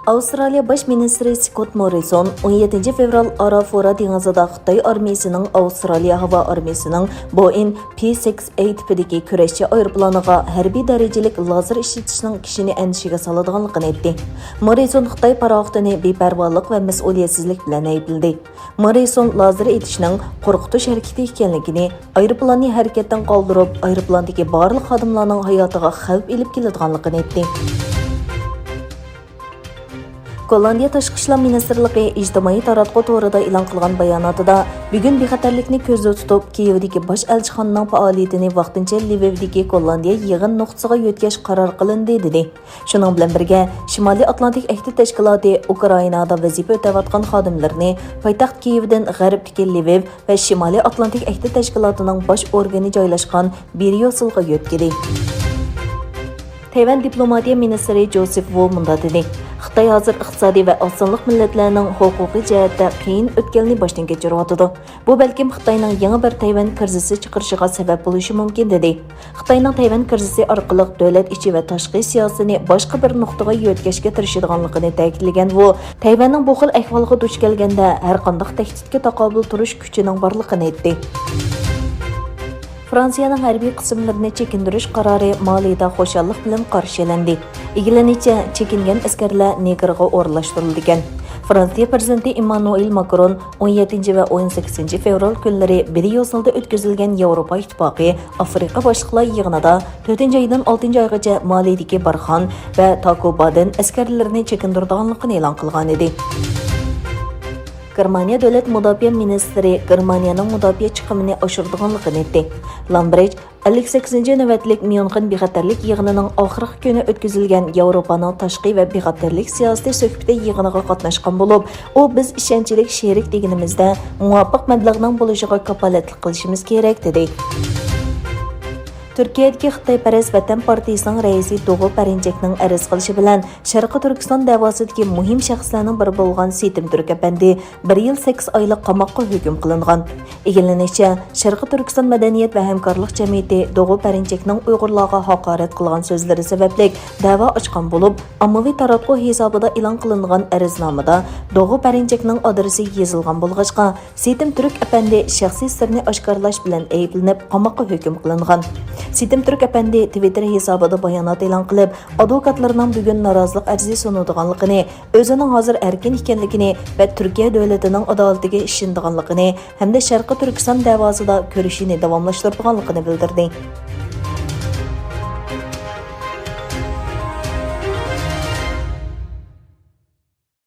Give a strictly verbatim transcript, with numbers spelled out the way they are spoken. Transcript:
ئاۋسترالىيە باش مىنىستىرى سكوت موررىسون ئون يەتتىنچى فېۋرال ئارافورا دېڭىزىدا خىتاي ئارمىيىسىنىڭ ئاۋسترالىيە ھاۋا ئارمىيىسىنىڭ بوئېڭ پى سەككىز ئەي تىپىدىكى كۈرەشچى ئايروپىلانىغا ھەربىي دەرىجىلىك لازېر ئىشلىتىشنىڭ كىشىنى ئەندىشىگە سالىدىغانلىقىنى ئېيتتى. موررىسون خىتاي پاراخوتىنى بىپەرۋالىق ۋە مەسئۇلىيەتسىزلىك بىلەن ئەيىبلىدى. موررىسون لازېر ئېتىشنىڭ قورقۇتۇش ھەرىكىتى ئىكەنلىكىنى، ئايروپىلاننى ھەرىكەتتىن قالدۇرۇپ، ئايروپىلاندىكى بارلىق خادىملارنىڭ ھاياتىغا خەۋپ ئېلىپ كېلىدىغانلىقىنى ئېيتتى. گوللاندىيە تاشقى ئىشلار مىنىستىرلىقى ئىجتىمائىي تاراتقۇ تورىدا ئېلان قىلغان باياناتىدا، بۈگۈن بىخەتەرلىكنى كۆزدە تۇتۇپ، كىيېۋدىكى باش ئەلچىخانىنىڭ پائالىيىتىنى ۋاقتىنچە لىۋىۋدىكى گوللاندىيە يىغىن نۇقتىسىغا يۆتكەش قارار قىلىندى، دېدى. شۇنىڭ بىلەن بىرگە، شىمالىي ئاتلانتىك ئەھدى تەشكىلاتى ئۇكرائىنادا ۋەزىپە ئۆتەۋاتقان خادىملىرىنى پايتەخت كىيېۋدىن غەربتىكى لىۋىۋ ۋە شىمالىي ئاتلانتىك ئەھدى تەشكىلاتىنىڭ باش ئورگىنى جايلاشقان بىريۇسېلغا يۆتكىدى. تەيۋەن دىپلوماتىيە مىنىستىرى جوزېف ۋۇ مۇنداق دېدى: خىتاي ھازىر ئىقتىسادىي ۋە ئاز سانلىق مىللەتلەرنىڭ ھوقۇقىي جەھەتتە قىيىن ئۆتكەلنى باشتىن كەچۈرۈۋاتىدۇ. بۇ بەلكىم خىتاينىڭ يېڭى بىر تەيۋەن كىرىزىسى چىقىرىشىغا سەۋەب بولۇشى مۇمكىن، دېدى. خىتاينىڭ تەيۋەن كىرىزىسى ئارقىلىق دۆلەت ئىچى ۋە تاشقى سىياسىتىنى باشقا بىر نۇقتىغا يۆتكەشكە تىرىشىدىغانلىقىنى تەكىتلىگەن ۋۇ، تەيۋەننىڭ بۇ خىل ئەھۋالغا دۇچ كەلگەندە ھەرقانداق تەھدىتكە تاقابىل تۇرۇش كۈچىنىڭ بارلىقىنى ئېيتتى. فرانسىيەنىڭ ھەربىي قىسىملىرىنى چېكىندۈرۈش قارارى مالىدا خۇشاللىق بىلەن قارشى ئېلىندى. ئىگىلىنىشىچە، چېكىنگەن ئەسكەرلەر نېگىرغا ئورۇنلاشتۇرۇلىدىكەن. فرانسىيە پىرېزىدېنتى ئېممانۇئېل ماكرون ئون يەتتىنچى ۋە ئون سەككىزىنچى فېۋرال كۈنلىرى بريۇسېلدا ئۆتكۈزۈلگەن ياۋروپا ئىتتىپاقى ئافرىقا باشلىقلار يىغىنىدا تۆتىنچى ئايدىن ئالتىنچى ئايغىچە مالىدىكى بارخان ۋە تاكوبادىن ئەسكەرلىرىنى چېكىندۈرىدىغانلىقىنى ئېلان قىلغانىدى. گېرمانىيە دۆلەت مۇداپىئە مىنىستىرى گېرمانىيەنىڭ مۇداپىئە چىقىمىنى ئاشۇرىدىغانلىقىنى ئېيتتى. لامبرېچ ئەللىك سەككىزىنچى نۆۋەتلىك ميۇنخېن بىخەتەرلىك يىغىنىنىڭ ئاخىرقى كۈنى ئۆتكۈزۈلگەن ياۋروپانىڭ تاشقى ۋە بىخەتەرلىك سىياسىتى سۆھبىتى يىغىنىغا قاتناشقان بولۇپ، ئۇ، بىز ئىشەنچلىك شېرىك دېگىنىمىزدە، مۇۋاپىق مەبلەغنىڭ بولۇشىغا كاپالەتلىك قىلىشىمىز كېرەك، دېدى. تۈركىيەدىكى خىتايپەرەس ۋەتەن پارتىيىسىنىڭ رەئىسى دوغۇ پەرىنچەكنىڭ ئەرز قىلىشى بىلەن، شەرقىي تۈركىستان دەۋاسىدىكى مۇھىم شەخسلەرنىڭ بىرى بولغان سېتىم تۈرك ئەپەندى بىر يىل سەككىز ئايلىق قاماققا ھۆكۈم قىلىنغان. ئىگىلىنىشىچە، شەرقىي تۈركىستان مەدەنىيەت ۋە ھەمكارلىق جەمئىيىتى دوغۇ پەرىنچەكنىڭ ئۇيغۇرلارغا ھاقارەت قىلغان سۆزلىرى سەۋەبلىك دەۋا ئاچقان بولۇپ، ئاممىۋى تاراتقۇ ھېسابىدا ئېلان قىلىنغان ئەرزنامىدا دوغۇ پەرىنچەكنىڭ ئادرېسى يېزىلغان بولغاچقا، سېتىم تۈرك ئەپەندى شەخسىي سىرنى ئاشكارىلاش بىلەن ئەيىبلىنىپ، قاماققا ھۆكۈم قىلىنغان. سېتىم تۈرك ئەپەندى تىۋىتتېر ھېسابىدا بايانات ئېلان قىلىپ، ئادۋوكاتلىرىنىڭ بۈگۈن نارازىلىق ئەرزى سۇنىدىغانلىقىنى، ئۆزىنىڭ ھازىر ئەركىن ئىكەنلىكىنى ۋە تۈركىيە دۆلىتىنىڭ ئادالىتىگە ئىشىنىدىغانلىقىنى ھەمدە شەرقىي تۈركىستان دەۋاسىدا كۈرىشىنى داۋاملاشتۇرىدىغانلىقىنى بىلدۈردى.